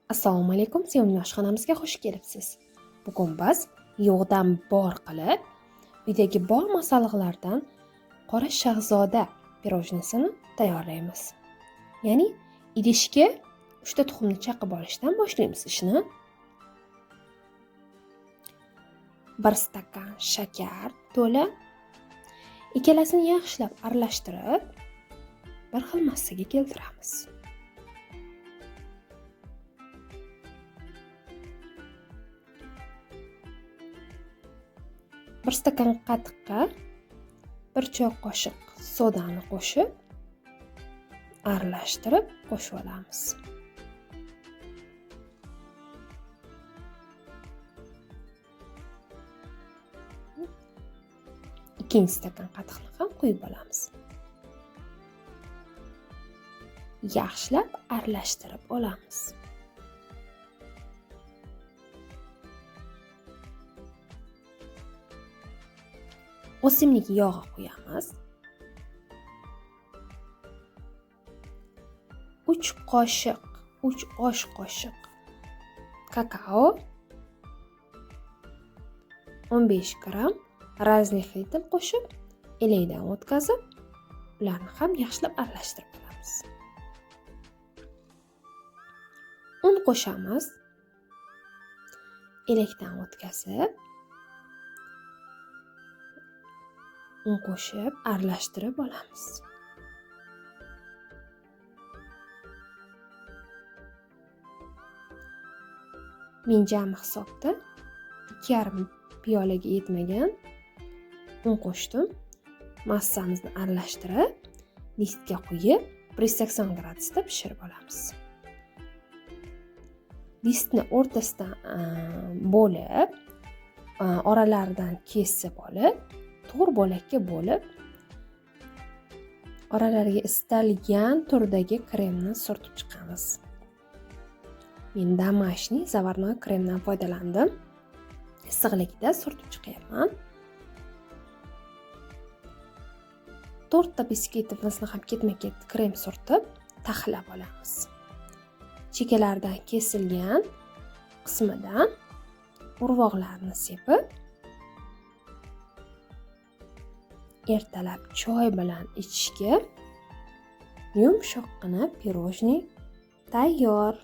Assalomu alaykum, sevimli oshxonamizga xush kelibsiz. Bugun biz yo'qdan bor qilib, uydagi bor masalliqlardan qora shahzoda pirojnisini tayyorlaymiz. Ya'ni idishga 3 ta tuxumni chaqib olishdan boshlaymiz ishni. 1 stakan shakar to'la, ikkalasini yaxshilab aralashtirib, bir xil massaga keltiramiz. Bir stakan qatiqqa 1 choy qoshiq sodani qo'shib, aralashtirib qo'shib olamiz. Ikkinchi stakan qatiqni ham quyib olamiz. Yaxshilab aralashtirib olamiz. O'simlik yog'i quyamiz. 3 osh qoshiq kakao, 15 gramm razlixitil qo'shib, elakdan o'tkazib, ularni ham yaxshilab aralashtirib olamiz. Un qo'shamiz. Elakdan o'tkazib, un qo'shib aralashtirib olamiz. Men jami hisobda 2,5 piyolaga yetmagan un qo'shdim. Massamizni aralashtirib, listga quyib, 180 gradusda pishirib olamiz. Listni o'rtasidan bo'lib, oralaridan kesib olib, to'rt bo'lakka bo'lib, oralariga istalgan turdagi kremni surtib chiqamiz. Men домашний заварной kremdan foydalandim. Issiqlikda surtib chiqyapman. 4 ta biskvitimizni ham ketma-ket krem surtib, taxlab olamiz. Chekkalardan kesilgan qismidan urvoqlarni sepib, ertalab choy bilan ichishga yumshoqqina pirojni tayyor.